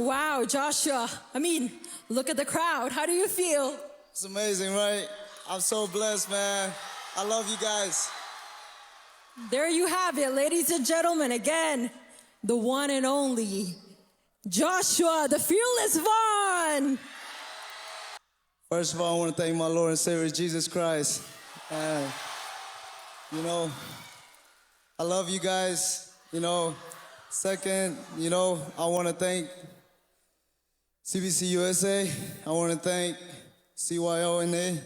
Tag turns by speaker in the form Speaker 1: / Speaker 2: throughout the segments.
Speaker 1: Wow, Joshua. I mean, look at the crowd. How do you feel?
Speaker 2: It's amazing, right? I'm so blessed, man. I love you guys.
Speaker 1: There you have it, ladies and gentlemen. Again, the one and only Joshua, the Fearless Vaughn.
Speaker 2: First of all, I want to thank my Lord and Savior Jesus Christ. And, you know, I love you guys. You know, second, you know, I want to thank CBC USA. I want to thank CYONA.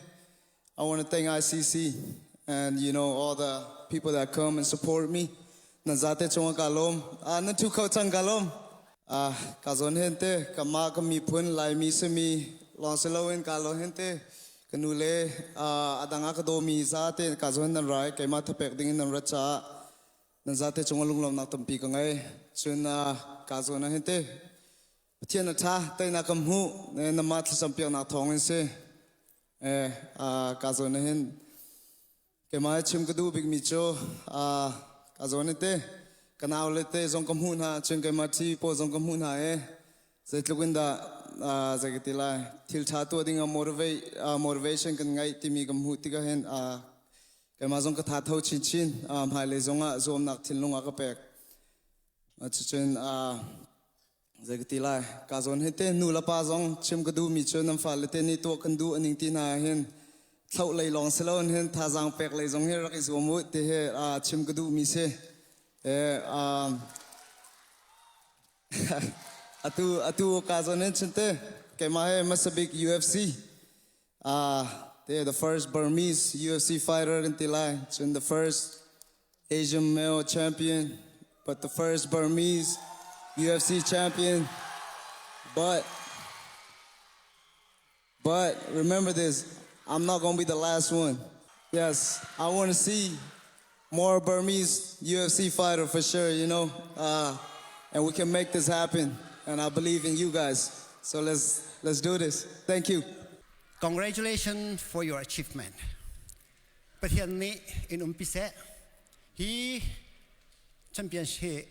Speaker 2: I want to thank ICC and, you know, all the people that come and support me. Nan zate cung ka lawm. Ah, nan thu kho cang ka lawm. Ah, ka zawn hen te, ka ma ka miphun Laimi simi lawng si loin ka lawm hen te. Ka nu le ah, adang a ka dawmi zate ka zawn nan rai keimah thapek ding in nan rat caah nan zate cung lunglawmnak tampi ka ngei. Cun ah, ka zawn hen te. Pathian a ṭha, teinak ka hmuh, namah thlacam piaknak thawng in si. Eh, ah, ka zawn hin keimah chim ka duh bikmi cu ah, ka zawn te ka nau le te zong ka hmuh hna cun keimah thi pawl zong ka hmuh hna e zeitluk in dah ah, zei ka ti lai thil ṭha tuah ding ah motivate ah, motivation kan ngeih timi ka hmuh tikah hin ah, keimah zong ka tha tho chinchin ah, hmailei zong ah zuamnak thinlung a ka pek cucun ah, zei ka ti lai ka zawn hi te nu le pa zong chim ka duhmi cu nan fale te nih tuah kan duh aning ti hna hin thloh lei lawng si loin hin thazaang pek lei zong hi rak i zuam u ti hi chim ka duhmi si atu atu ka zawn hin chun te keimah he hmasa bik UFC te the first Burmese UFC fighter kan ti lai cun the first Asian male champion, but the first Burmese UFC champion. But, but remember this, I'm not gonna be the last one. Yes, I wanna see more Burmese UFC fighter for sure, you know? Uh, and we can make this happen. And I believe in you guys. So let's, let's do this. Thank you.
Speaker 3: Congratulations for your achievement. Pathian nih in umpi seh. Hi champions hi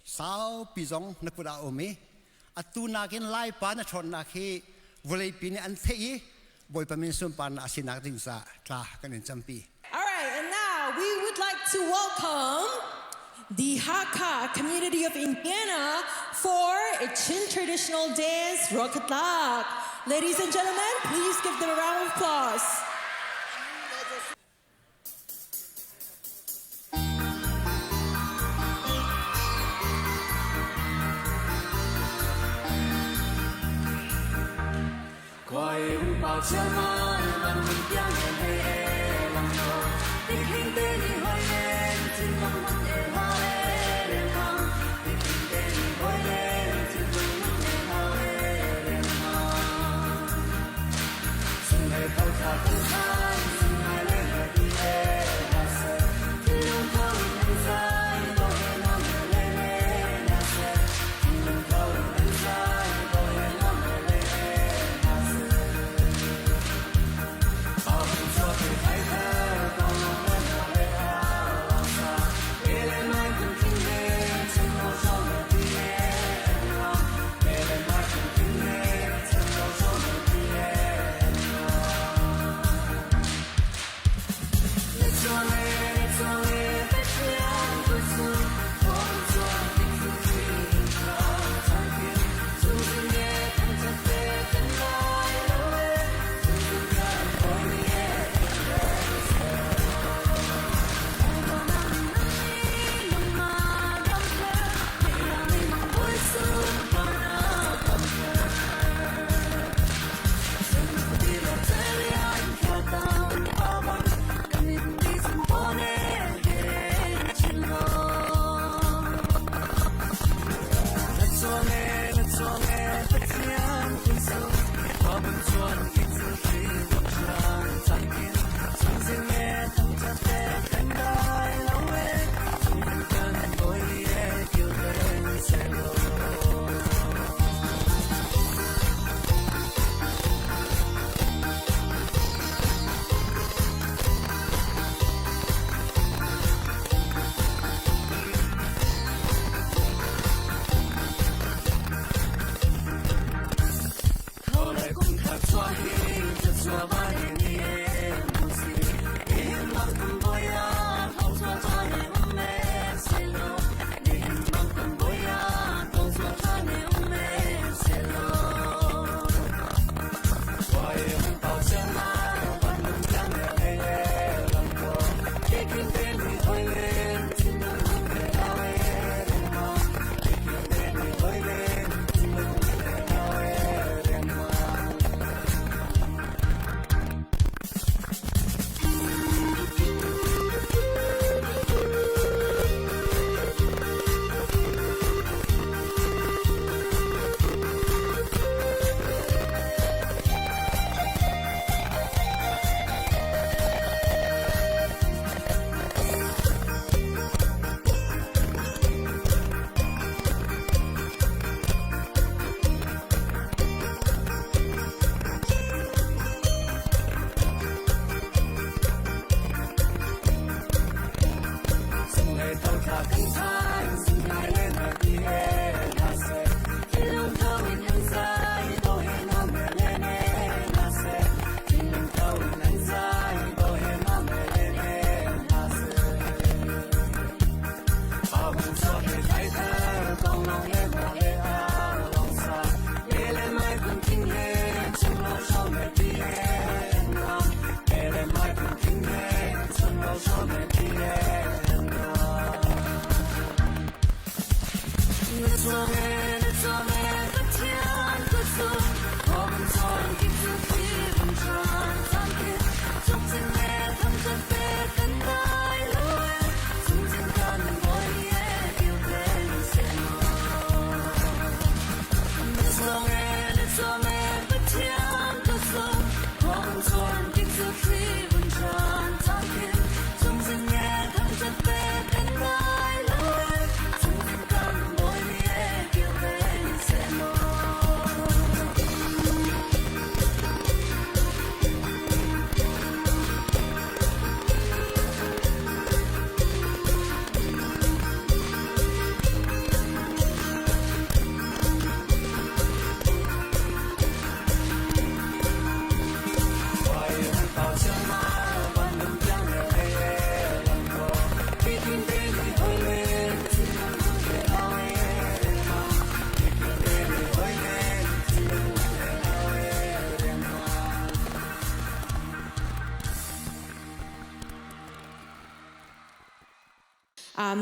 Speaker 3: saupi zong na kut ah um i atu nakin Laipa na ṭhawnnak hi vawleipi nih an theih i Bawipa min sunparnak a sinak ding caah tla kan in campi.
Speaker 1: All right, and now we would like to welcome the Hakha community of Indiana for a Chin traditional dance, Rokatlak. Ladies and gentlemen, please give them a round of applause.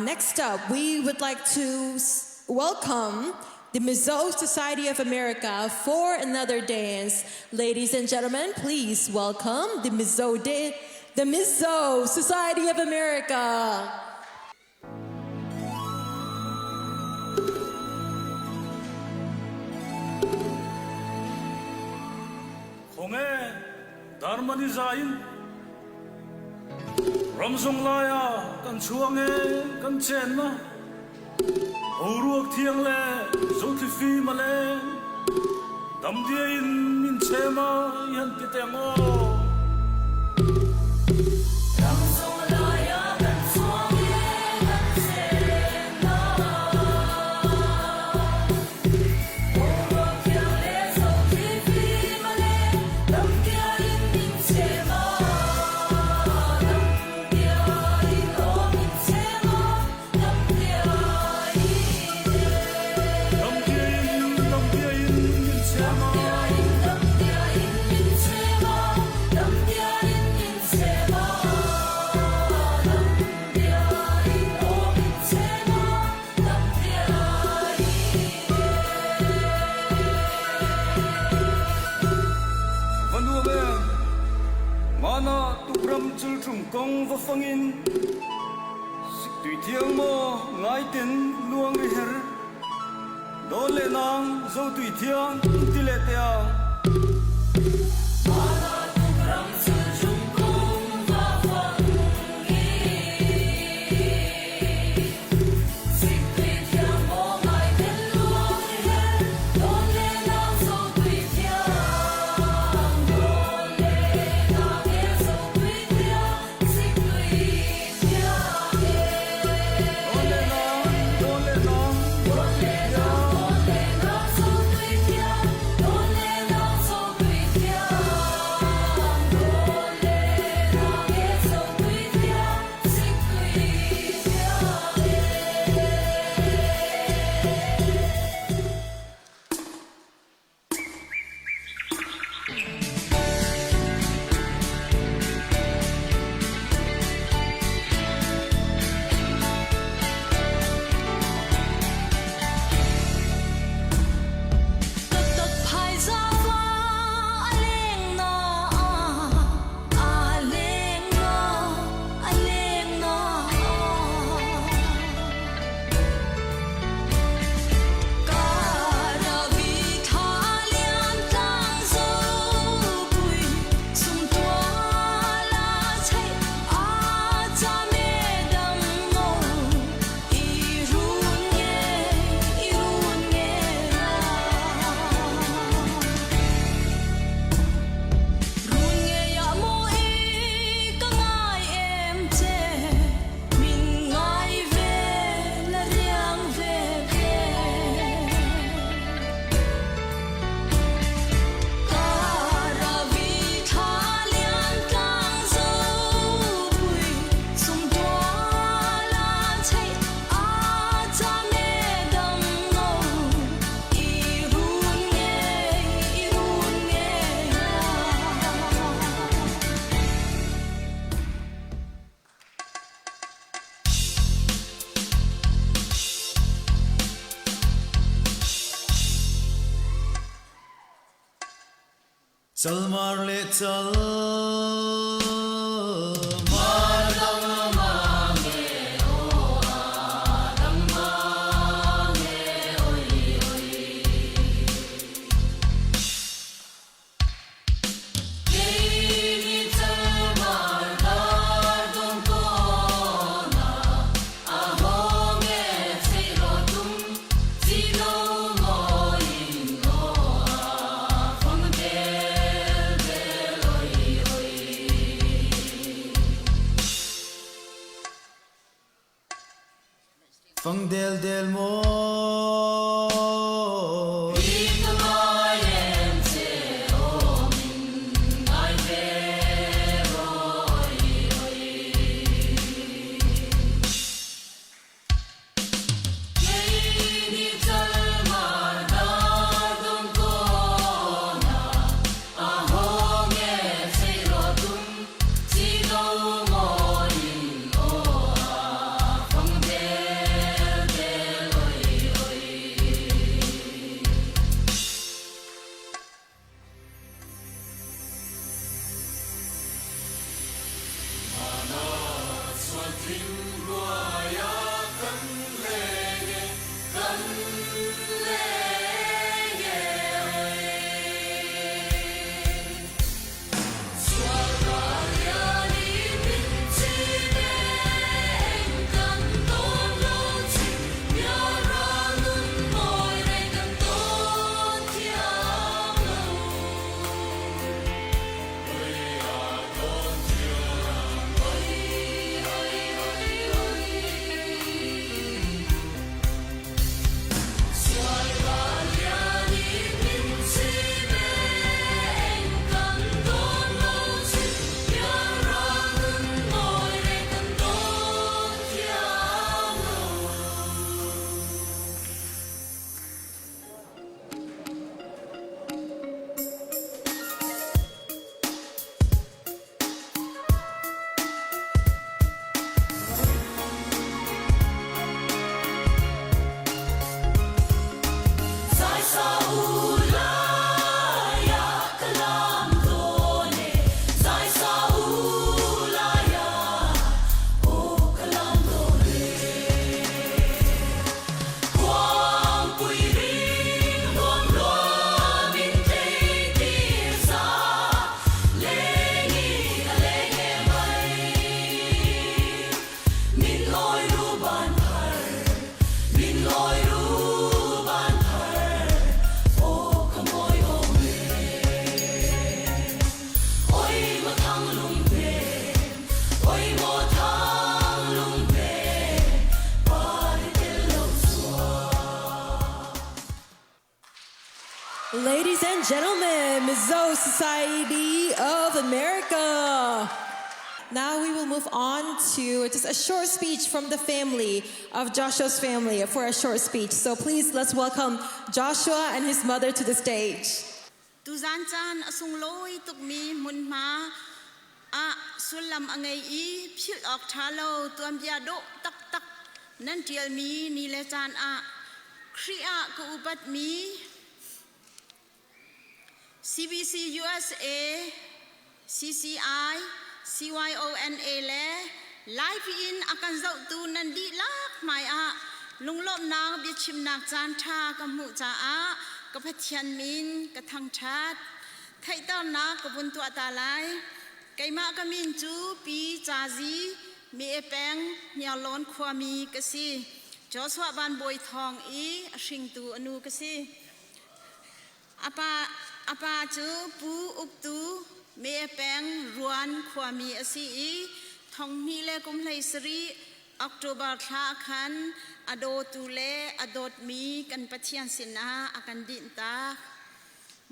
Speaker 1: Next up, we would like to welcome the Mizo Society of America for another dance. Ladies and gentlemen, please welcome the Mizo Society of America.
Speaker 4: Khonge Darmani zain Ramzong laia kan chuang e kan chen na Boruak thiang le zothli fim a leng Damdia in min chema i han ti teng aw. Vanuam em Mana tukram chulthum kong va fangin Siktui thiang maw ngai ten luang ri her Dawn le nang zo tui thiang ti le te ang.
Speaker 5: Calmar le cal mar dang Fang del del maw.
Speaker 1: Ladies and gentlemen, Mizo Society of America. Now we will move on to just a short speech from the family of Joshua's family for a short speech. So please let's welcome Joshua and his mother to the stage.
Speaker 6: Tuzan caan a sunglawi tukmi hmunhma ah sullam a ngei i philh awk ṭha lo tuanbia dawh taktak nan ṭialmi ni le caan ah Khrih ah ka upatmi CBC USA, CCI, CYONA le live in a kan zohtu nan dihlak hmaiah lunglawmhnak biachimnak caan ṭha ka hmuh caah ka Pathian min ka thangṭhat. Theihternak ka vun tuah ta lai. Keimah ka min cu Pi Ca Zi, Mi Peng, Hniarlawn khuami ka si. Joshua Van Bawi Thawng i a hringtu a nu ka si. A pa cu Pu Uktu Me Peng Ruan khuami a si i thonghnih le kum 17 October thla khan a dawtu le a dawtmi kan Pathian sinah a kan dinhtak.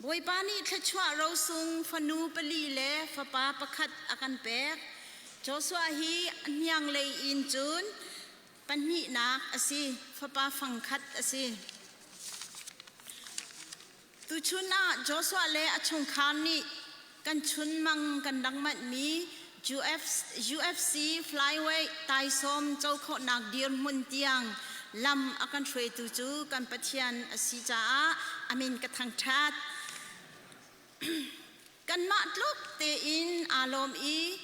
Speaker 6: Bawipa nih thluachuah rosung fanu pali le fapa pakhat a kan pek. Joshua hi hniang lei in cun pahnihnak a si, fapa fangkhat a si. Tuchun ah Joshua le a chungkhar nih kan chunmang kan rak manhmi UFC flyweight taisawm co khawhnak dirhmun tiang lam a kan hruaitu cu kan Pathian a si caah a min ka thangṭhat. Kanmah tluk tein aa lawm i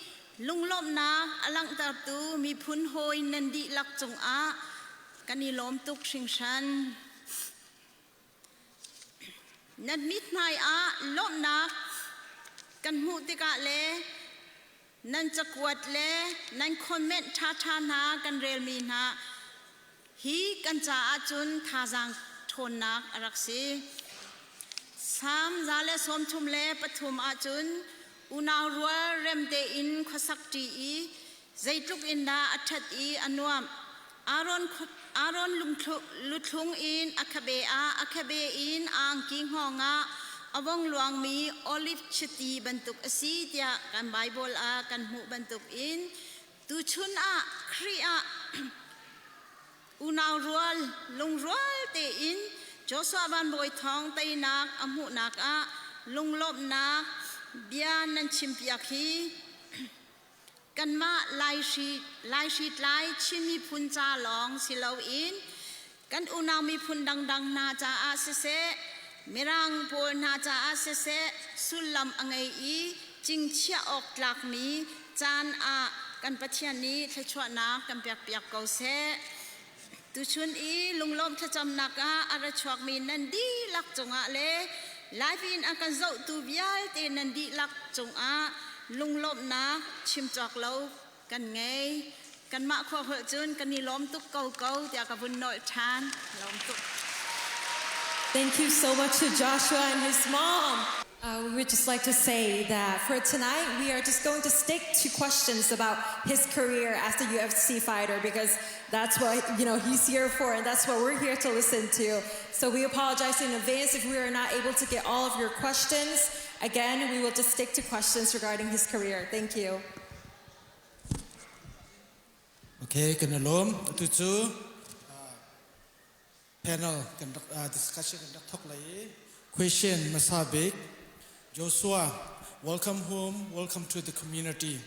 Speaker 6: lunglawmhnak a langhtertu miphun hawi nan dihlak cungah kan i lawm tuk hringhran. Nan mithmai ah lawmhnak kan hmuh tikah le nan cakuat le nan comment ṭhaṭha hna kan relmi hna hi kan caah cun thazaang ṭhawnnak a rak si. Salm 133 ahcun unau rual rem tein khuasak ṭi i zeitluk in dah a ṭhat i a nuamh. Aaron, Aaron luthlung in a khabe ah a khabe in a angki hngawng ah a vong luangmi olive chiti bantuk a si tiah kan Baibal ah kan hmuh bantuk in tuchun ah Khrih ah unau rual lungrual tein Joshua Van Bawi Thawng teinak a hmuhnak ah lunglawmhnak bia nan chimpiak hi kanmah Laihri Laihritlai Chin miphun ca lawng si loin kan unau miphun dangdang hna caah siseh Mirang pawl hna caah siseh sullam a ngei i cingchiah awk tlakmi caan ah kan Pathian nih thluachuahnak kan pekpiak ko seh. Tuchun i lunglawm thlacamnak ah a ra chuakmi nan dihlak cungah le live in a kan zohtu vialte nan dihlak cungah lunglawmhnak chim cawk lo kan ngei. Kanmah khua holh cun kan i lawm tuk ko ko tiah ka vun nolh ṭhan. Lawm tuk.
Speaker 1: Thank you so much to Joshua and his mom. We would just like to say that for tonight, we are just going to stick to questions about his career as the UFC fighter because that's what he's here for and that's what we're here to listen to. So we apologize in advance if we are not able to get all of your questions. Again, we will just stick to questions regarding his career. Thank you.
Speaker 7: Okay, kan i lawm. Atu cu panel kan rak discussion kan rak thok lai i question hmasa bik. Joshua, welcome home, welcome to the community.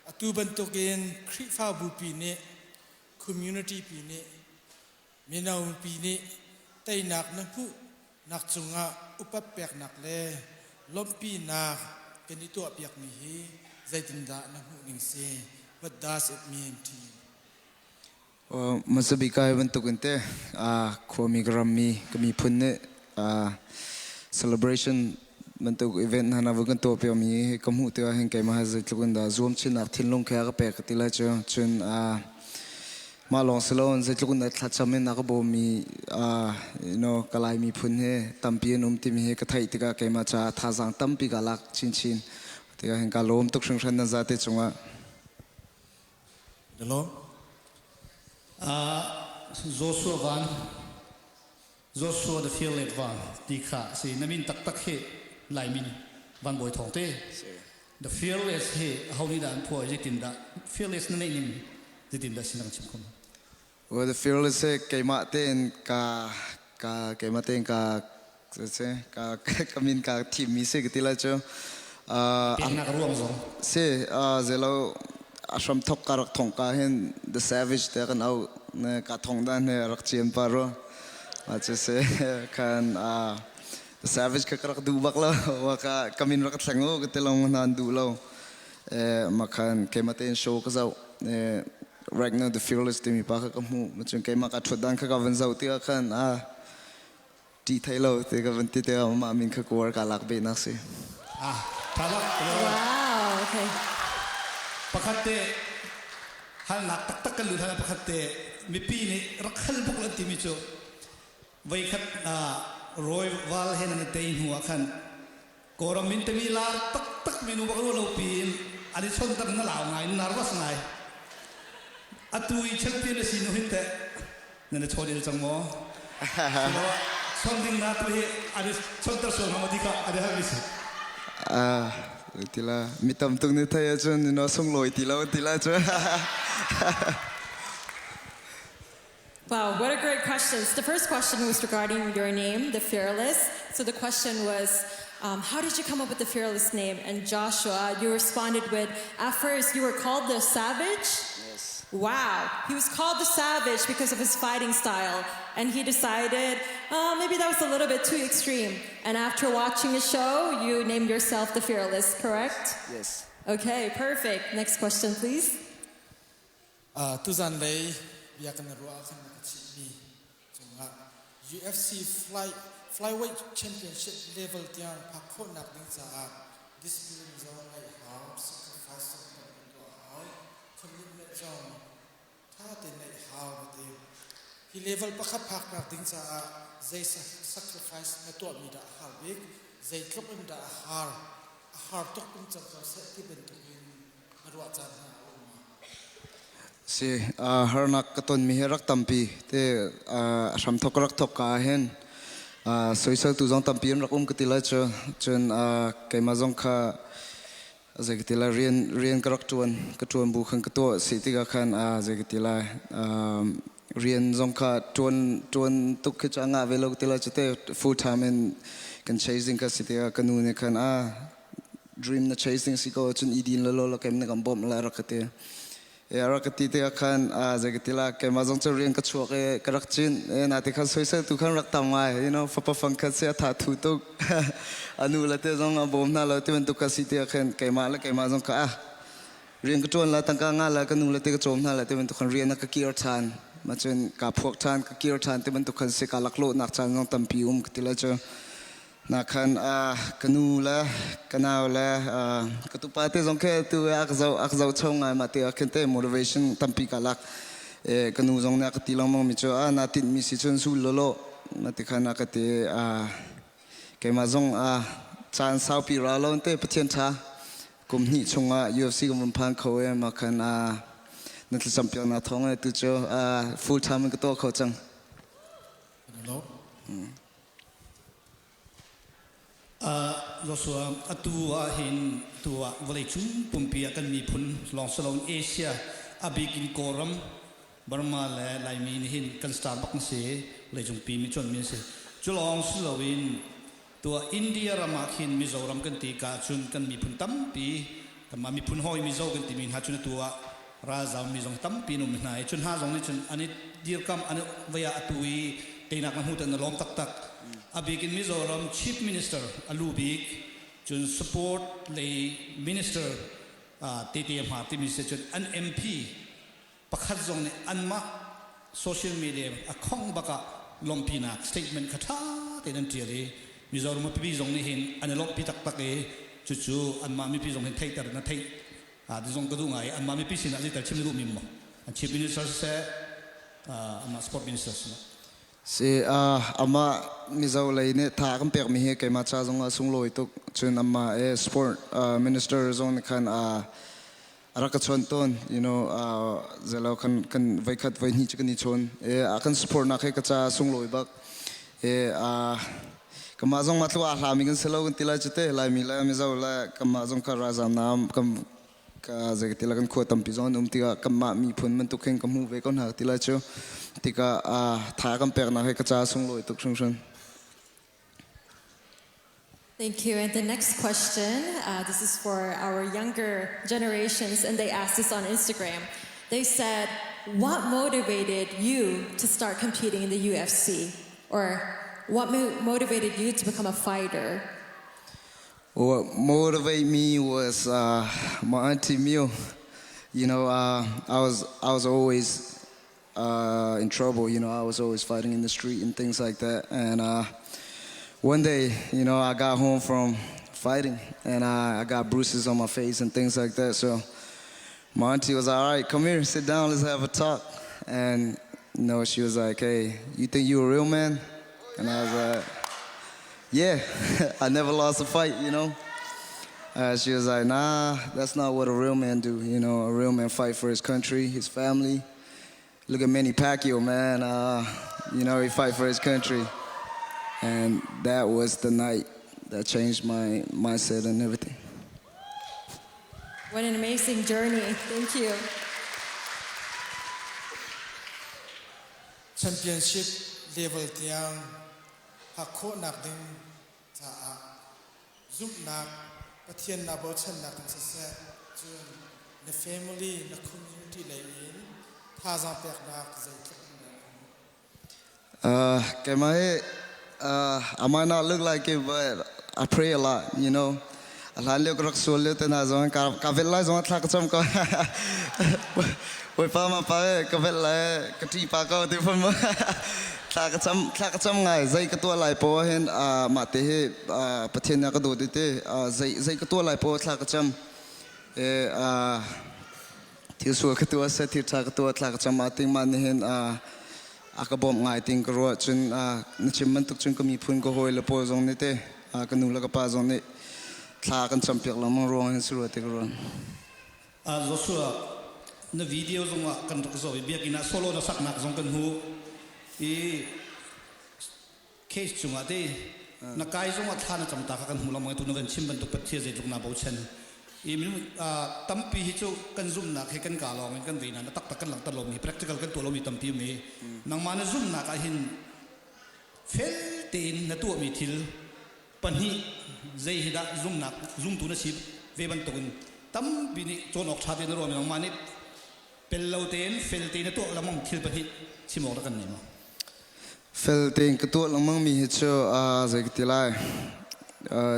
Speaker 7: Atu bantukin Khrihfabu pi nih, community pi nih, mino pi nih teinak na hmuh nak cungah upat peknak le lawmhpinak kan i tuahpiakmi hi zeitindah na hmuh ning si? What does it mean to you?
Speaker 2: Hmasa bik ah hi bantukin te khuami ka rammi ka miphun nih celebration bantuk event hna na vun kan tuahpiakmi hi ka hmuh tikah hin keimah hi zeitluk in dah zuamchinnak thinlung khe a ka pek ka ti lai cu. Cun mah lawng si loin zeitluk in dah thlacam in a ka bawmmi ka Lai miphun hi tampi an um timi hi ka theih tikah keimah caah thazaang tampi kaa lak chinchin. Tikah hin kaa lawm tuk hringhran nan zate cungah.
Speaker 7: Hello.
Speaker 3: Joshua Van, Joshua the Fearless Van ti kha si na min taktak hi Lai min Van Bawi Thawng te. The Fearless hi ho nih dah an phuah, zeitin dah Fearless na neih ning, zeitin dah sin chim khom?
Speaker 2: Well, the Fearless hi keimah tein ka ka keimah tein ka ka ka min ka thimmi si ka ti lai cu.
Speaker 3: Peknak ruang zong.
Speaker 2: Si, zelo a hram thok ka rak thong ka hin The Savage te kan au ne ka thong dan he rak chian pa ro. Ma cu si khan The Savage ka rak duh bak lo, wa ka ka min rak thleng u ka ti long nan duh lo. Ma khan keimah tein show ka zoh. Ragnar the Fearless timi pa kha ka hmuh. Macun keimah ka ṭhut dan kha ka van zoh tikah khan a ṭih thei lo ti ka van ti tikah mah min kha kuar ka lak beh nak si.
Speaker 3: Ah, tha bak.
Speaker 1: Wow, okay.
Speaker 3: Pakhat te halnak taktak kan lut hal. Pakhat te mipi nih rak hal buk an timi cu voikhat Roy Val he nan tei hnu ah khan Kawlram min temi lar taktak minu bak lo piin an i chonter na lau ngai, nervous ngai. Atu i champion a si nu hin teh nan i chawn il cang maw? Chon ding na tu hi an i chonter sual hma di kha an i hal mi si.
Speaker 2: Ah, tila mi tam tuk ni thei ahcun no sunglawi ti lo ti la cu.
Speaker 1: Wow, what a great question. The first question was regarding your name, the Fearless. So the question was, how did you come up with the Fearless name? And Joshua, you responded with, at first you were called the Savage.
Speaker 2: Yes.
Speaker 1: Wow, he was called the Savage because of his fighting style. And he decided, oh, maybe that was a little bit too extreme. And after watching a show, you named yourself the Fearless, correct?
Speaker 2: Yes.
Speaker 1: Okay, perfect. Next question, please.
Speaker 7: Tuzan lei bia kan ruah khan na ka chimhmi cungah UFC fly, flyweight championship level tiang phak khawhnak ding caah discipline zong ngeih hau, sacrifice zong tam tuah hau, commitment zong tha te neih hau na ti. Hi level pakhat phaknak ding caah zei sacrifice na tuahmi dah a har bik, zeitluk in dah a har, a har tuk in cang ko seh ti bantuk in na ruah caan hna a um ma?
Speaker 2: Si, harnak ka tonmi hi rak tampi te hram thok rak thok ka hin soisel tu zong tampi an rak um ka ti lai cu. Cun keimah zong kha zei ka ti lai, rian rian ka rak tuan, ka tuan bu khan ka tuah si tikah khan zei ka ti lai, rian zong kha tuan tuan tuk khi cu a ngah ve lo ka ti lai cu te. Full time in kan chasing ka si tikah ka nu nih khan a dream na chasing si ko cun i din lo lo kem na kan bawmh la rak ka ti. E rak ka ti tikah khan zei ka ti la, keimah zong cu rian ka chuak i ka rak cin e. Na ti khan soisel tu khan rak tam ngai, fapa fang khat si a tha thu tuk, anu le te zong a bawm hna lo ti bantuk ka si tikah khan keimah le keimah zong ka ah rian ka ṭuan la, tangka nga la, ka nu le te ka cawm hna la ti bantuk khan rian a ka kir ṭhan ma cun ka phuak ṭhan, ka kir ṭhan ti bantuk khan si. Ka laklawh nak caan zong tampi um ka ti la cu. Na khan ka nu le ka nau le ka tupa te zong khe tu a ka zoh, a ka zoh chong ngai. Ma te ah khin te motivation tampi ka lak e. Ka nu zong nih a ka ti lengmang mi cu a na tinh mi si cun sul lo lo na ti khan a ka ti. Keimah zong a caan saupi ra lo te, Pathian tha, kum hnih chungah UFC ka vun phan kho e. Ma khan a na thlacam piak na thong e, tu cu full time in ka tuah kho cang.
Speaker 3: Joshua, atu ah hin tu ah vawleicung pumpi ah kan miphun lawng si loin Asia, a bik in Kawlram, Burma le Laimi nih hin kan star bak na si, vawleicung pi mi cuanmi na si. Cu lawng si loin tuah India ram ah khin Mizoram kan ti ka cun kan miphun tampi, kanmah miphun hawi Mizo kan timi hna cun atu ah ralzam mi zong tampi an um hna i cun hna zong nih cun an i dirkam an i vei ah atu i teinak na hmu tan na lawm taktak. A bik in Mizoram Chief Minister a lu bik cun support lei minister tete hma timi si cun an MP pakhat zong nih anmah social media a khong bak ah lawmhpinak statement kha ṭha tein an ṭial i Mizoram mipi zong nih hin an i lawmhpi taktak i cucu anmah mipi zong hin theihter na theih ti zong ka duh ngai. Anmah mipi sinah zeital chim na duh mi maw, an chief minister siseh, amah sport minister siseh?
Speaker 2: Si, amah Mizo lei nih tha kan pek mi hi keimah ca zong ah sunglawi tuk. Cun amah e sport minister zong nih khan a rak ka chawn tawn, zelo kan kan voikhat voihnih cu kan i chawn e. A kan support nak hi ka ca sunglawi bak e. Kamah zong ma tlu a hlami kan si lo kan ti lai cu te. Laimi le Mizo le kamah zong kha ralzam nam kam ka zei ti la, kan khua tampi zong an um tikah kanmah miphun bantuk hin ka hmu ve ko hna ti lai cu. Tikah tha kan peknak hi ka ca sunglawi tuk hringhran.
Speaker 1: Thank you. And the next question, this is for our younger generations, and they asked this on Instagram. They said, "What motivated you to start competing in the UFC? Or what motivated you to become a fighter?"
Speaker 2: What motivated me was my auntie Miu. I was always in trouble. I was always fighting in the street and things like that. And one day, I got home from fighting and I got bruises on my face and things like that. So my auntie was like, "All right, come here, sit down, let's have a talk." And she was like, "Hey, you think you a real man?" And I was like, "Yeah, I never lost a fight." She was like, "Nah, that's not what a real man do. A real man fight for his country, his family. Look at Manny Pacquiao, man. He fight for his country." And that was the night that changed my mindset and everything.
Speaker 1: What an amazing journey. Thank you.
Speaker 7: Championship level tiang phak khawhnak ding caah zumhnak, Pathian na bochannak in siseh, cun na family, na community lei in Thazaang peknak zeitluk in dah na hmuh?
Speaker 2: Keimah hi I might not look like it, but I pray a lot. A hlan lio ka rak sual lio te hna zong ka ka velh lai zong ah thla ka cam ko. Bawipa ma pa ka velh lai ka ṭih pa ko ti phun mu. Thla ka cam thla ka cam ngai zei ka tuah lai poah hin mah te hi Pathian nih a ka dawt i ti zei zei ka tuah lai poah thla ka cam. E thil sual ka tuah seh thil ṭha ka tuah thla ka cam ah ting mah nih hin a ka bawmh ngai ting ka ruah cun na chim bantuk cun ka miphun ka hawi le pawl zong nih te ka nu le ka pa zong nih thla kan campiak lengmang ruang hin si rua ti ka ruah.
Speaker 3: Joshua na video zong ah kan rak zoh i biakinn ah solo na saknak zong kan hmu i case cungah te na kai zongah thla na cam ta kha kan hmu lengmang tu na kan chim bantuk Pathian zeitluk na bochan i minung tampi hi cu kan zumhnak he kan ka lawng in kan vei na taktak kan langhter lomi practical kan tuah lomi tampi um i nangmah na zumhnak ah hin fel tein na tuahmi thil pahnih zei hi dah zumnak zumtu na si ve bantukin tampi nih cawn awk ṭha te na ruahmi nangmah nih pel lo tein fel tein na tuah lengmang thil pahnih chim awk rak kan nei maw?
Speaker 2: Fel tein ka tuah lengmangmi hi cu zei ka ti lai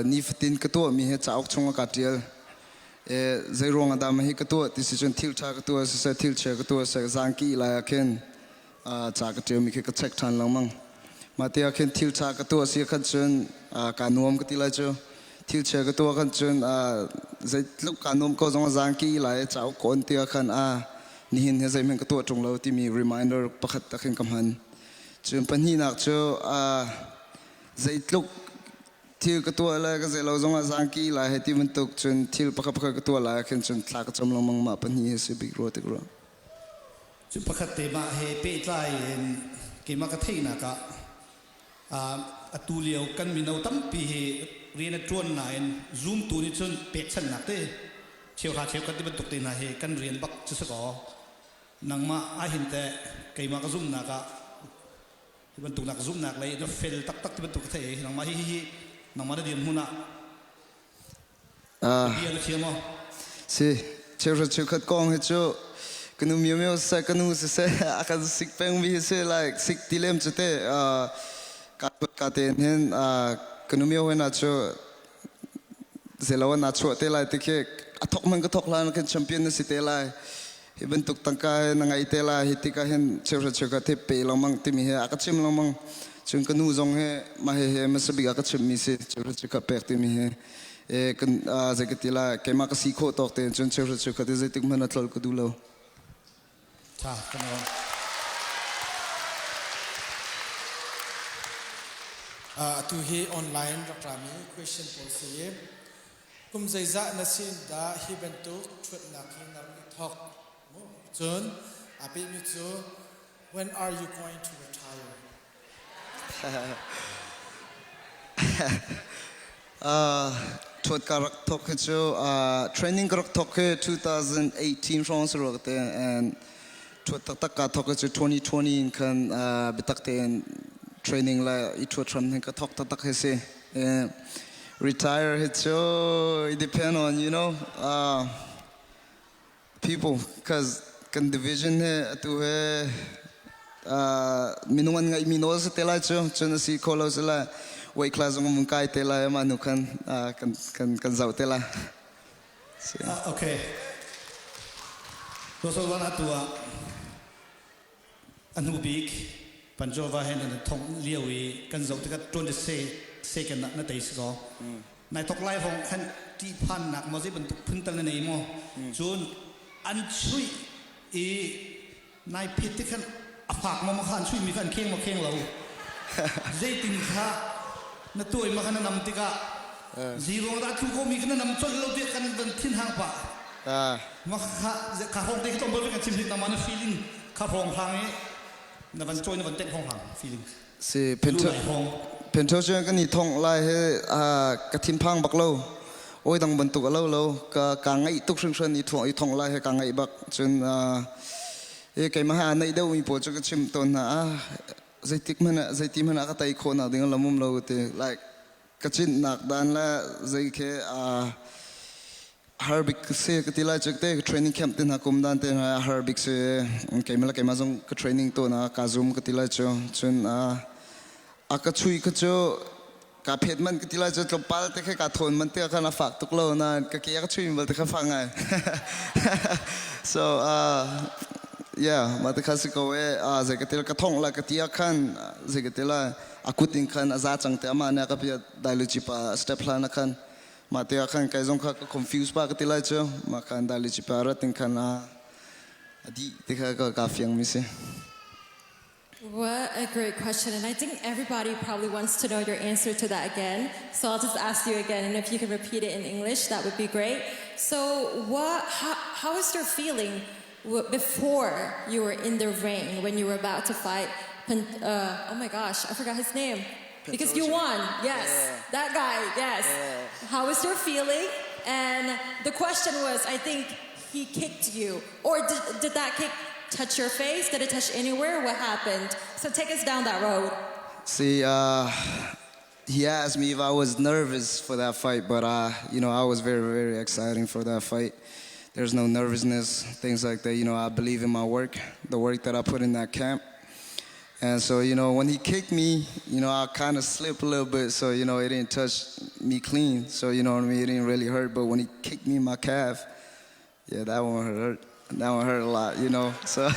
Speaker 2: nifatin ka tuahmi hi cauk chungah kaa ṭial. Zei ruang ah dah mah hi ka tuah ti si cun thil ṭha ka tuah siseh thil chia ka tuah siseh zaangki lai ah khin ca ka ṭialmi khi ka check ṭhan lengmang. Mah ti ah khin thil ṭha ka tuah si khan cun kaa nuam ka ti lai cu. Thil chia ka tuah khan cun zeitluk kaa nuam ko zong ah zaangki lai cauk ka on ti ah khan nihin hi zeihmanh ka tuah ṭung lo timi reminder pakhat tak hin ka hman. Cun pahnihnak cu zeitluk thil ka tuah le ka zei lo zongah zaangki lai hei ti bantuk cun thil pakhat pakhat ka tuah lai khin cun thla ka cam lengmang mah pahnih hi si bik rua tik rua.
Speaker 3: Cu pakhat te mah he pehtlai in keimah ka theihnak ah atu lio kan mino tampi hi rian a ṭuan nain zumtu nih cun pekchanhnak te cheuhra cheukhat ti bantuk te hna hi kan rian bak cu si kaw nangmah ahhin teh keimah ka zumhnak ah hi bantuk nak zumhnak lei na fel taktak ti bantuk ka theih i nangmah hi hi nangmah na dirhmun ah bia na thiam maw?
Speaker 2: Si cheuhra cheukhat kong hi cu ka nu mio mio siseh ka nu siseh a kan sik peng mi hi si like sik ti lem cu te ka ka ten hin ka nu mio hna cu Zeilaw na chuah te lai ti khi a thok man ka thok hlan khin champion na si te lai. Hi bantuk tangka he na ngei te lai. Hi tikah hin cheuhra cheuhra the pe lengmang timi he a ka chim lengmang. Cun ka nu zong he mah he he hmasa bik a ka chimmi si cheuhra cheuhra pek timi he e kan zei ka ti lai keimah ka si khawh tawk tein cun cheuhra cheuhra ti zeitik hmanh a tlol ka duh lo.
Speaker 3: Tha kan on.
Speaker 7: Atu hi online rak rami question pawl si i kum zeizah na sin dah hi bantuk ṭhuatnak hi na rak i thawk? Cun aa pehmi cu when are you going to retire?
Speaker 2: Thuat ka rak thawk hi cu training ka rak thawk hi 2018 hrawng si rua ka ti and thuat taktak ka thawk hi cu 2020 in khan biatak tein training le i thuat hram hin ka thawk taktak hi si. Retire hi cu it depend on people cause kan division hi atu he minung an ngaihmi nawl si te lai cu cun a si kho lo si lai weight class zong mun kai te lai ama nu khan kan kan kan zoh te lai.
Speaker 3: Okay. So so wan atu ah A hnu bik Panjova he nan thong lio i kan zoh tikah 20 second ah na tei si kaw. Nai thok lai hong khan ṭihphannak maw zei bantuk phun tal na nei maw? Cun an chuih i nai phit tik khan a fak maw ma kha an chuih mi kha an kheng maw kheng lo. Zeitin kha na tuai ma kha na nam tikah zero dah thu ko mi kha na nam colh lo tiah kan van thin hang pah. Ma kha kha hong te khi tlawmpal kan chim hnik na feeling kha hong hang i na van choi na van tek hong hang feeling.
Speaker 2: Si pentho chuan kan i thong lai he ka thinphang bak lo oi dang bantuk alo lo ka ka ngai tuk hringhran i thong i thong lai he ka ngai bak cun e keimah ha nei deuh mi pawl cu ka chim tawn hna a zeitik hmanh ah zeiti hmanh ah ka tei khawh nak ding lam um lo ti like ka cinnak dan le zei khi. Har bik si ka ti lai cu te training camp te hna kum dan te hna har bik si. Keimah le keimah zong ka training tu na ka zoom ka ti lai cu. Cun a ka chui ka cu ka phet man ka ti lai cu tlawmpal te kha ka thawn man te khan a fak tuk lo na ka ke ka chui bal te kha fak ngai. So yeah, ma te kha si ko e zei ka til ka thong la ka ti khan zei ka til a kut in khan a za chang te ama na ka pia dailuci pa step hlan khan mah te ah khan kai zong kha ka confuse pa ka ti lai cu mah khan dailuci pa rat in khan a dih ti kha ka ka fiang mi si.
Speaker 1: What a great question. And I think everybody probably wants to know your answer to that again. So I'll just ask you again, and if you can repeat it in English, that would be great. So how was your feeling before you were in the ring when you were about to fight? Oh my gosh, I forgot his name. Because you won, yes. That guy, yes. How was your feeling? And the question was, I think he kicked you. Or did that kick touch your face? Did it touch anywhere? What happened? So take us down that road.
Speaker 2: See, he asked me if I was nervous for that fight, but I was very, very exciting for that fight. There's no nervousness, things like that. I believe in my work, the work that I put in that camp. And so, when he kicked me, I kind of slipped a little bit, so, it didn't touch me clean. So, you know what I mean? It didn't really hurt. But when he kicked me in my calf, yeah, that one hurt. That one hurt a lot. So,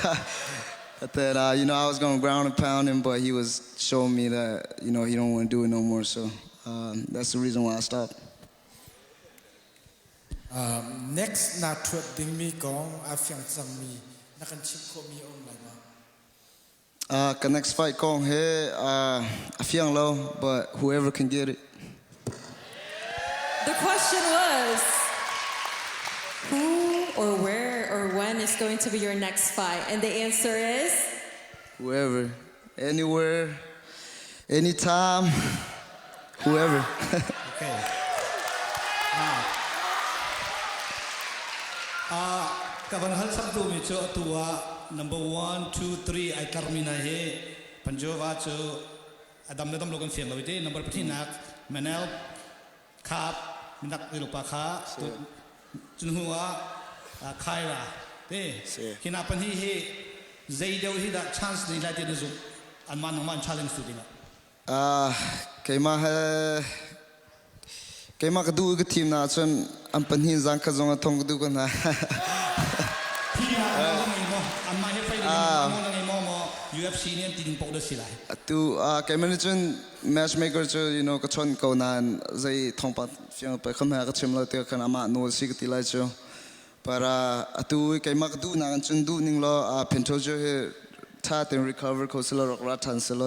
Speaker 2: but then, I was going to ground and pound him, but he was showing me that, he don't want to do it no more. So that's the reason why I stopped.
Speaker 7: Next na thuat ding mi kong a fiang cang mi na kan chim khawh mi um lai ma?
Speaker 2: Ka next fight kong he a fiang lo, but whoever can get it.
Speaker 1: The question was, who or where or when is going to be your next fight? And the answer is?
Speaker 2: Whoever, anywhere, anytime, whoever.
Speaker 3: Okay.
Speaker 8: Ka van hal sak tu mi cu atu ah number 1 2 3 ai tlar mi na hi Panjova cu adam le dam lo kan fiang lo te number pathinak Manel Khap minak pa kha cun hnu ah Khaira te hina pahnih hi zei deuh hi dah chance nei lai ti na zumh anmah nangmah an challenge tu dingah?
Speaker 2: Keimah he keimah ka duh ka thim na ahcun an pahnih zang khat zong a thong ka duh ko hna.
Speaker 8: Anmah he fei ding mo mo UFC nih an ti ding paoh dah si lai?
Speaker 2: Atu keimah nih cun matchmaker cu ka chawnh ko nain zei thawngpang fiang pe kham he ka chim lo ti khan amah nawl si ka ti lai cu. Para atu keimah ka duh nak cun duh ning law Pantoja hi tha ten recover kho silo rak ra than silo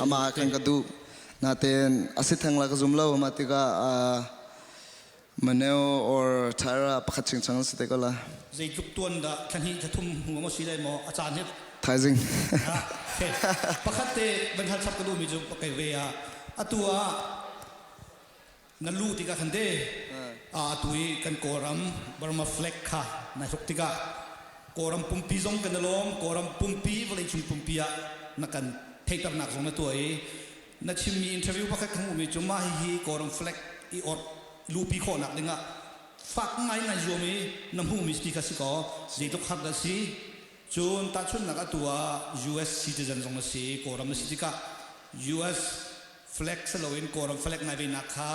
Speaker 2: amah khan ka duh natein asi theng la ka zum lo ma tikah Maneo or Tyra pakhat chingchang si te ko la.
Speaker 8: Zeitluk tuan dah thla hnih thla thum hnu maw si lai maw a caan hi?
Speaker 2: Thaizing.
Speaker 8: Pakhat te van hal chap ka duhmi cu kai ve ah atu ah na lu tikah khan te atu i kan Kawlram Burma flag kha na hluk tikah Kawlram pumpi zong kan i lawm. Kawlram pumpi vawleicung pumpi ah na kan theihternak zong na tuah i na chimmi interview pakhat ka hmuhmi cu mah hihi Kawlram flag i or lupi khawhnak dingah fak ngai nai zuam i na hmuhmi ti kha si kaw zeitluk har dah si. Cun tahchunhnak atu ah US citizen zong na si, Kawlram na si tikah US flag si loin Kawlram flag nai venak kha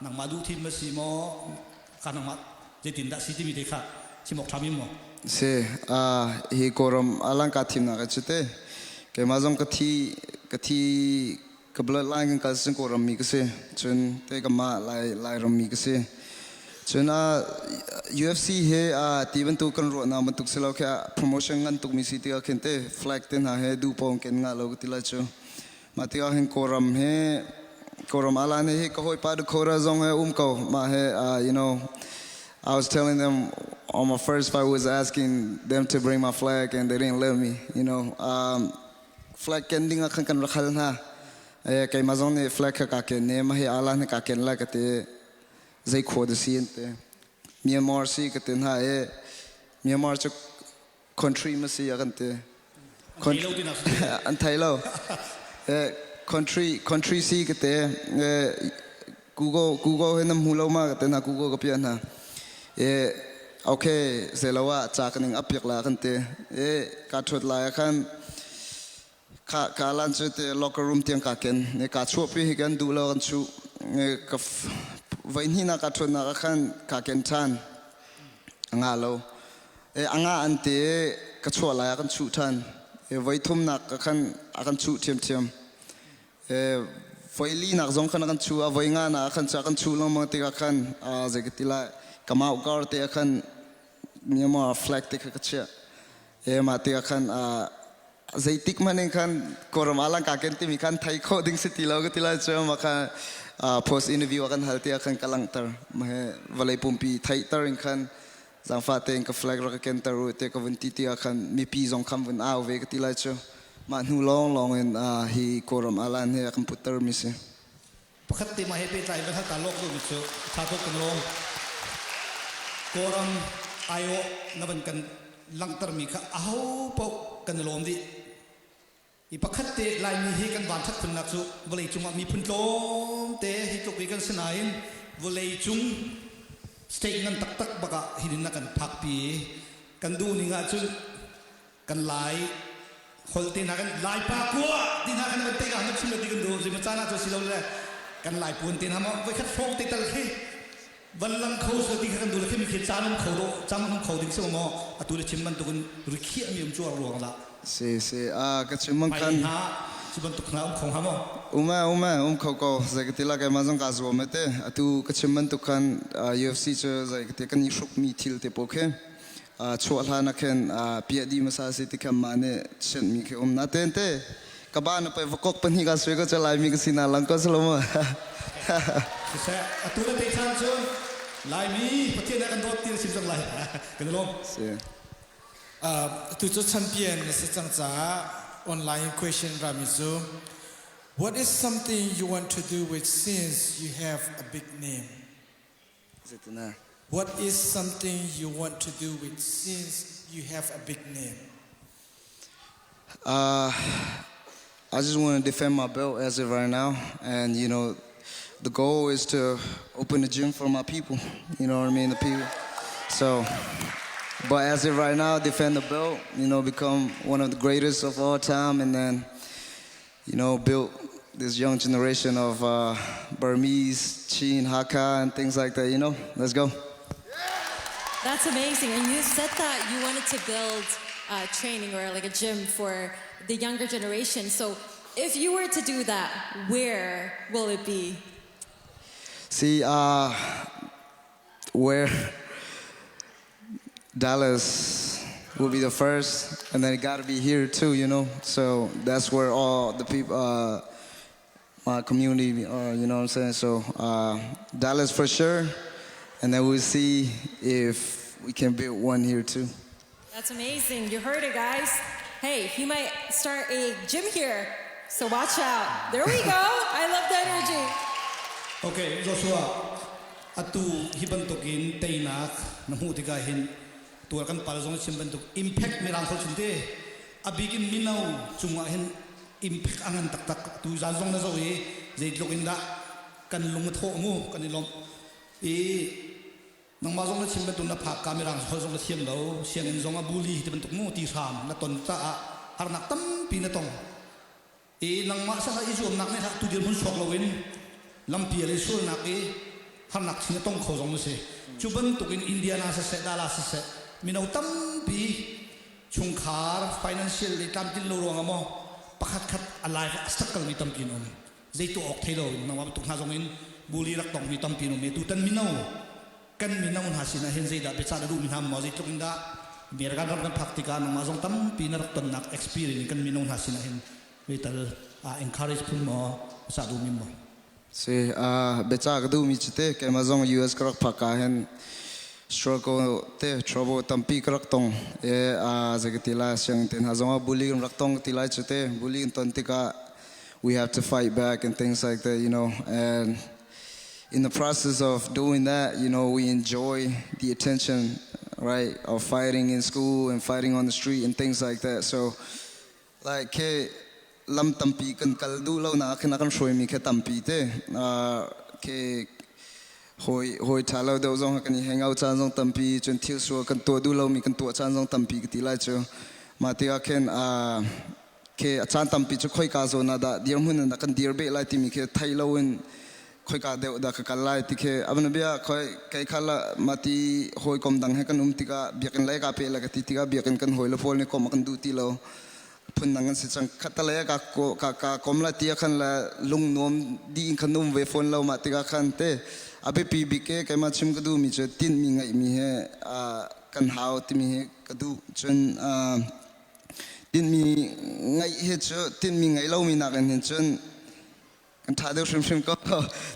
Speaker 8: nangmah duh thim ma si maw ka nangmah zeitin dah si timi te kha chim awk ṭha mi maw?
Speaker 2: Si, hi Kawlram alangka thimnak a cu te keimah zong ka thi ka thi ka bloodline kan kal sin Kawlram mi ka si, cun te ka mah Lai Lairam mi ka si. Cun UFC he ti bantuk kan ruahnak bantuk si lo khi promotion ngan tuk mi si tikah khin te flag te hna he duh pawng ken nga lo ka ti lai cu. Mah tikah hin Kawlram he Kawlram alan he ka hawipa Dakota zong he um ko mah he. I was telling them on my first fight was asking them to bring my flag and they didn't let me. Flag ken ding ah khan kan rak hal hna. Keimah zong nih flag kha ka ken ne, mah hi alan he ka ken lai ka ti, zei khua dah si an ti. Myanmar si ka ti hna i Myanmar cu country ma si a kan ti. An thei lo. Country si ka ti. Google Google he nam hmu lo ma ka ti hna, Google ka piah hna. E okay zeilo ah ca ka ning apiak la kan ti. E ka thut lai ah khan ka ka lan cu te locker room tiang ka ken. Ne ka chuahpi hi kan duh lo kan chuh. Ne ka voi hnih na ka thut nak ah khan ka ken than. Anga lo. E anga an te ka chuah lai ah kan chuh than. E voi thum nak ka khan a kan chuh thiamthiam. Voi linak zong khan a kan chuh a voi nga na khan cha kan chuh lengmang tikah khan zei ka ti lai kamau kar te ah khan Myanmar flag te kha ka chiah e mah tikah khan zeitik hmanh in khan Kawlram ah langka ken timi khan thei khawh ding si ti lo ka ti lai cu mah kha post interview a kan hal tiah khan ka langhter mah vawlei pumpi theihter in khan zaangfah tein ka flag rak ka kenter u te ka vun ti tikah khan mipi zong khan vun au ve ka ti lai cu mah hnu lawng lawng in hi Kawlram alan he a kan putter mi si.
Speaker 8: Pakhat te mah he pehtlai in ta lawk duhmi cu tha tuk kan lawm. Kawlram aiawh na van kan langhtermi kha aho paoh kan i lawm dih. I pakhat te Laimi hi kan van ṭhat khunnak cu vawlei cungah miphun tlawmte hi tluk i kan si nain vawlei cung state ngan taktak bak ah hinin na kan phakpi i kan duh ning ahcun kan Lai holh te hna kan Lai pa kua ti hna kan van te ka han chim ti kan duh zima caan ah cu si lo le kan Lai puan te hna maw voikhat hrawng te tal khi van lang kho so ti kha kan duh le khi mi khi caan um kho do caan um kho ding si maw atu le chim bantukin rikhiah mi um cu ruang lah.
Speaker 2: Si si a ka chim mang khan
Speaker 8: ha cu bantuk hna um kho ha maw?
Speaker 2: Uma uma um kho ko. Zei ka ti la kai ma zong ka zuam te atu ka chim bantuk khan UFC cu zei ka ti kan i hruk mi thil te po khe chuah hlan ah khin piah di masa si ti khan ma nih sent mi khi um na ten te ka ba na pai vakok pahnih ka sui ko cha lai mi ka si na lang ko salo ma.
Speaker 8: Siseh atu le te chan cu Laimi Pathian kan dawt ti na sim cang lai kan lawm.
Speaker 2: Si.
Speaker 7: Tu cu champion na si cang caah online question rami cu, what is something you want to do with since you have a big name?
Speaker 2: Zeitina?
Speaker 7: What is something you want to do with since you have a big name?
Speaker 2: I just want to defend my belt as of right now, and the goal is to open a gym for my people. You know what I mean? The people. So, but as of right now, defend the belt. Become one of the greatest of all time, and then, build this young generation of Burmese, Chin, Hakha, and things like that. Let's go.
Speaker 1: That's amazing. And you said that you wanted to build training or like a gym for the younger generation. So if you were to do that, where will it be?
Speaker 2: See, where Dallas will be the first, and then it got to be here too. So that's where all the people, my community, you know what I'm saying? So Dallas for sure, and then we'll see if we can build one here too.
Speaker 1: That's amazing. You heard it, guys. Hey, he might start a gym here. So watch out. There we go. I love the energy.
Speaker 8: Okay, Joshua, atu hi bantukin teinak na hmuh tikah hin tuar kan pal zong chim bantuk impact mirang khol chun te abikin mino cungah hin impact a ngan taktak. Tu zan zong na zo i zeitluk in dah kan lung a thawh mu kan i lawmh i nangmah zong na chim bantuk na phak ka mirang hol zong na thiam lo, sianginn zong a bully ti bantuk mu ti hram na ton caah harnak tampi na tong i nangmah sa i zuamnak nih tu dirhmun chuak loin lampi le sualnak i harnak sin a tong kho zong na si. Cu bantuk in Indiana siseh, Dallas siseh, mino tampi chungkhar financial le tlamtlin lo ruangah maw pakhat khat a life a struggle mi tampi an um, zei tuah awk thei lo in nangmah bantuk hna zong in bully rak tong mi tampi an um i tutan mino kan mino hna sinah hin zeidah biacah na duh mi hna maw? Zeitluk in dah American ram kan phak tikah nangmah zong tampi na rak tonnak experience in kan mino hna sinah hin tal encourage phun maw sa duh mi maw?
Speaker 2: Si biacah ka duh mi cu te keimah zong US ka rak phak ka hin struggle te trouble tampi ka rak tong e zei ka ti lai siang te hna zong ah bully kan rak tong ti lai cu te bully kan ton tikah we have to fight back and things like that, and in the process of doing that, we enjoy the attention, right, of fighting in school and fighting on the street and things like that. So, like, ke lam tampi kan kal du lo na khin kan hruai mi khe tampi te ke. Hawi hawi ṭha lo deuh zong kan i hang out caan zong tampi cun thil sual kan tuah duh lomi kan tuah caan zong tampi ka ti lai cu. Mah tikah khin khi a caan tampi cu khoika zawn ah dah dirhmun in dah kan dir beh lai timi khi thei loin khoika deuh dah ka kal lai ti khi a bia khoi kei kha la mati hawikom dang he kan um tikah biakinn lei ka pe la ka ti tikah biakinn kan hawi le pawl nih kom a kan duh ti lo phun dang an si cang khattalei ah ka ka ka kom la ti ah khan la lung nuam di in khan um ve fawn lo mah tikah khan te a biapi bik e keimah chim ka duhmi cu tinhmi ngeihmi he kan hau timi hi ka duh cun tinhmi ngeih hi cu tinhmi ngeih lomi nakin hin cun kan ṭha deuh hrimhrim ko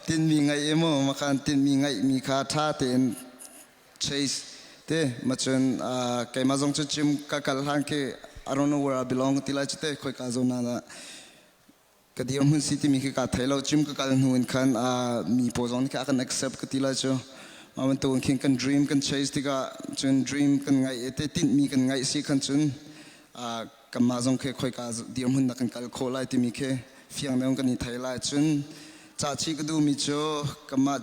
Speaker 2: tinhmi ngeih i mu makhan tinhmi ngeihmi kha ṭha tein chase te macun keimah zong cu gym ka kal hlan khi I don't know where I belong ti lai cu te khoika zawn ah ka dirhmun si timi khi ka thei lo gym ka kal hnu in khan mi pawl zong nih kha a kan accept ka ti lai cu mah bantukin khin kan dream kan chase tikah cun dream kan ngaih te tinhmi kan ngaih si khan cun kanmah zong khi khoika dirhmun dah kan kal khawh lai timi khi fiang deuh kan i thei lai cun ca chih ka duhmi cu kanmah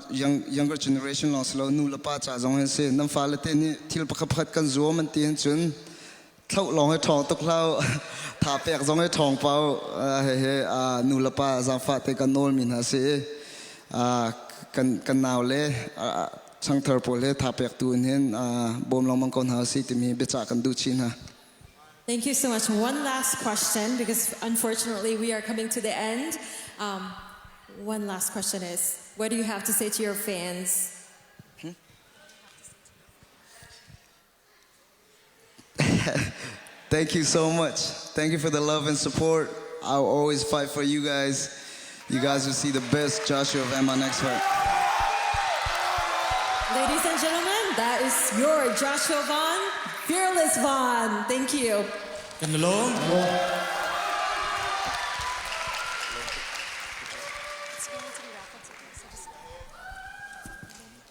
Speaker 2: younger generation lawng si lo nu le pa ca zong hin si nan fale te nih thil pakhat pakhat kan zuam an ti hin cun thloh lawng hi ṭhawng tuk hlah tha pek zong hi ṭhawng pau hehe nu le pa zaangfah te kan nawlmi hna si kan kan nau le changthar pawl he tha pek tu in hin bawm lengmang ko hna si timi biacah kan duh chih hna.
Speaker 1: Thank you so much. One last question, because unfortunately we are coming to the end. One last question is, what do you have to say to your fans?
Speaker 2: Thank you so much. Thank you for the love and support. I'll always fight for you guys. You guys will see the best Joshua Van my next fight.
Speaker 1: Ladies and gentlemen, that is your Joshua Van, Fearless Van. Thank you.
Speaker 7: Kan lawm.